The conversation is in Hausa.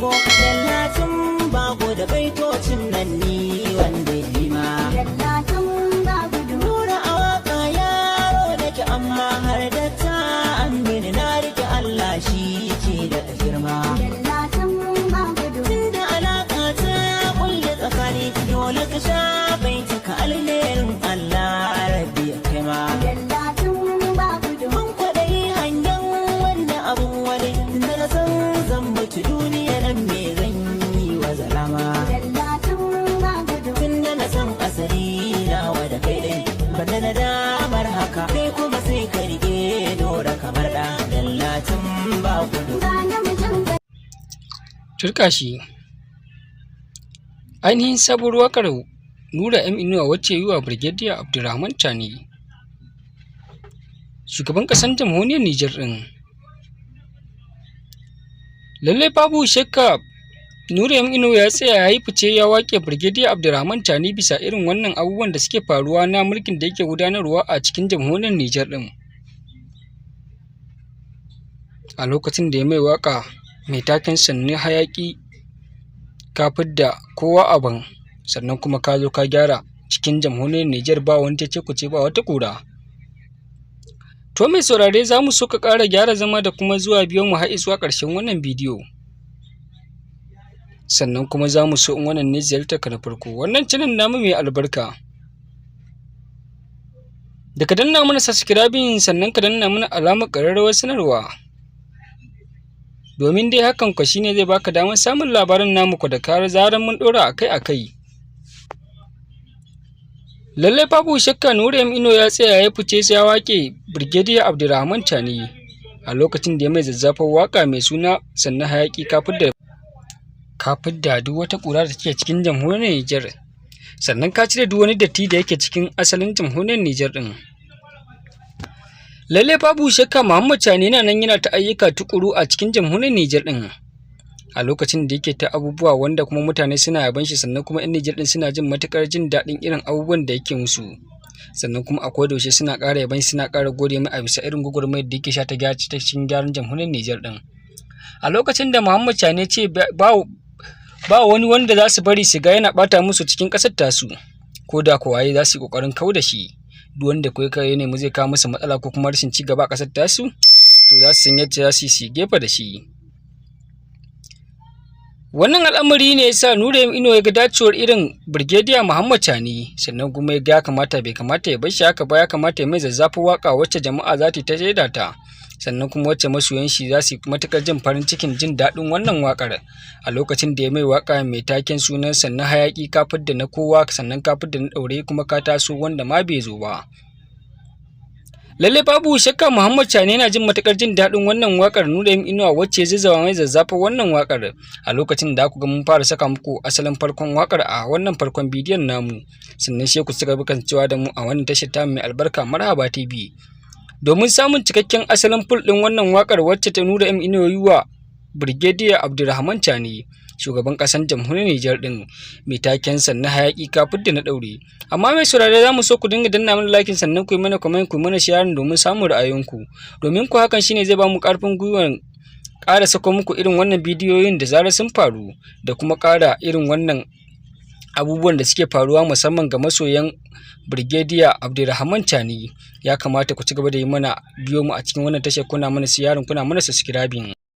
Shigo Dallacin Bago da baitocin nan ni wanda yi ma. Dallacin Bagudu. Nura a waka yaro nake, amma har da ta amini na rike Allah shi ke da girma. Dallacin Bagudu. Tunda alaka ta kulle tsakani, dole ka sha baituka alherin Allah rabbi ya kai ma. Dallacin Bagudu. Mun kwaɗayi hangen wanda abun wani da na san zan mutu duniya nan, me zan yi wa zalama? Dallacin Bagudu. Tun da na san asali nawa da kai dai banda na damar haka, kai kuma sai ka rike Nura kamar ɗa Dallacin Bagudu. Ga namijin Turƙashi. Ainihin sabuwar waƙar Nura M Inuwa wacce yi wa Brigadier Abdurrahman Chani, shugaban ƙasar jamhuriyar Nijar ɗin. Lallai babu shakka Nura M Inuwa ya tsaya ya yi fice, ya waƙe Brigadier Abdurrahman Chani bisa irin wannan abubuwan da suke faruwa na mulkin da yake gudanarwa a cikin jamhuriyar Nijar ɗin. A lokacin da ya mai waƙa mai taken "Sannu hayaƙi ka fidda kowa aban, sannan kuma ka zo ka gyara cikin jamhuriyar Nijar, ba wani cece-kuce, ba wata ƙura." To mai saurare, za mu so ka ƙara gyara zama da kuma zuwa biyo mu har zuwa ƙarshen wannan bidiyo. Sannan kuma za mu so in wannan ne ziyartar ka na farko wannan channel namu mai albarka, da ka danna mana subscribing, sannan ka danna mana alamar ƙararrawar sanarwa. Domin dai hakan kwa shine zai baka damar samun labaran namu ku da zarar mun ɗora akai-akai. Lallai babu shakka Nura M Inuwa ya tsaya ya fice ya waƙe Brigadier Abdurrahman Chani a lokacin da ya mai zazzafar waƙa mai suna "Sannu hayaƙi ka fidda duk wata ƙura da take cikin jamhuriyar Nijar, sannan ka cire duk wani datti da yake cikin asalin jamhuriyar Nijar ɗin." Lallai babu shakka Muhammad Chani yana nan yana ta ayyuka tuƙuru a cikin jamhuriyar Nijar ɗin. A lokacin da yake ta abubuwa wanda kuma mutane suna yaban shi, sannan kuma 'yan Nijar ɗin suna jin matuƙar jin daɗin irin abubuwan da yake musu. Sannan kuma a koda yaushe suna ƙara yaban shi, suna ƙara gode mai a bisa irin gwagwarmayar da yake sha ta cikin gyaran jamhuriyar Nijar ɗin. A lokacin da Muhammad Chani ya ce ba wani wanda za su bari su ga yana ɓata musu cikin ƙasar tasu, ko da kuwa waye za su yi ƙoƙarin kau da shi. Duk wanda kuwa ya nemi zai kawo musu matsala ko kuma rashin ci gaba a ƙasar tasu, to za su san yadda za su yi su gefe da shi. Wannan al'amari ne ya sa Nura M Inuwa ya ga dacewar irin Brigadier Muhammad Chani, sannan kuma ya ga ya kamata, bai kamata ya bar shi haka ba, ya kamata ya mai zazzafar waƙa wacce jama'a za ta yi ta shaida ta. Sannan kuma wacce masoyan shi za su yi matuƙar jin farin cikin jin daɗin wannan waƙar. A lokacin da ya mai waƙa mai taken sunan "Sannu hayaƙi ka fidda na kowa, sannan ka fidda na ɗaure, kuma ka taso wanda ma bai zo ba." Lallai babu shakka Muhammad Chani yana jin matuƙar jin daɗin wannan waƙar Nura M Inuwa wacce ya zazzawa mai zazzafar wannan waƙar. A lokacin da ku ga mun fara saka muku asalin farkon waƙar a wannan farkon bidiyon namu. Sannan sai ku cigaba kasancewa da mu a wannan tashar tamu mai albarka, Marhaba TV. Domin samun cikakken asalin full ɗin wannan waƙar wacce ta Nura M Inuwa yi wa Brigadier Abdurrahman Chani, shugaban ƙasar jamhuriyar Nijar ɗin, mai taken "Sannu hayaƙi ka fidda na ɗaure." Amma mai saurare, za mu so ku dinga danna mana like, sannan ku yi mana comment, ku yi mana sharing domin samun ra'ayoyinku. Domin ku hakan shine zai ba mu ƙarfin gwiwar ƙara sako muku irin wannan bidiyoyin da zarar sun faru, da kuma ƙara irin wannan abubuwan da suke faruwa, musamman ga masoyan Brigadier Abdurrahman Chani. Ya kamata ku ci gaba da yi mana biyo mu a cikin wannan tashar, kuna mana sharing, kuna mana subscribing.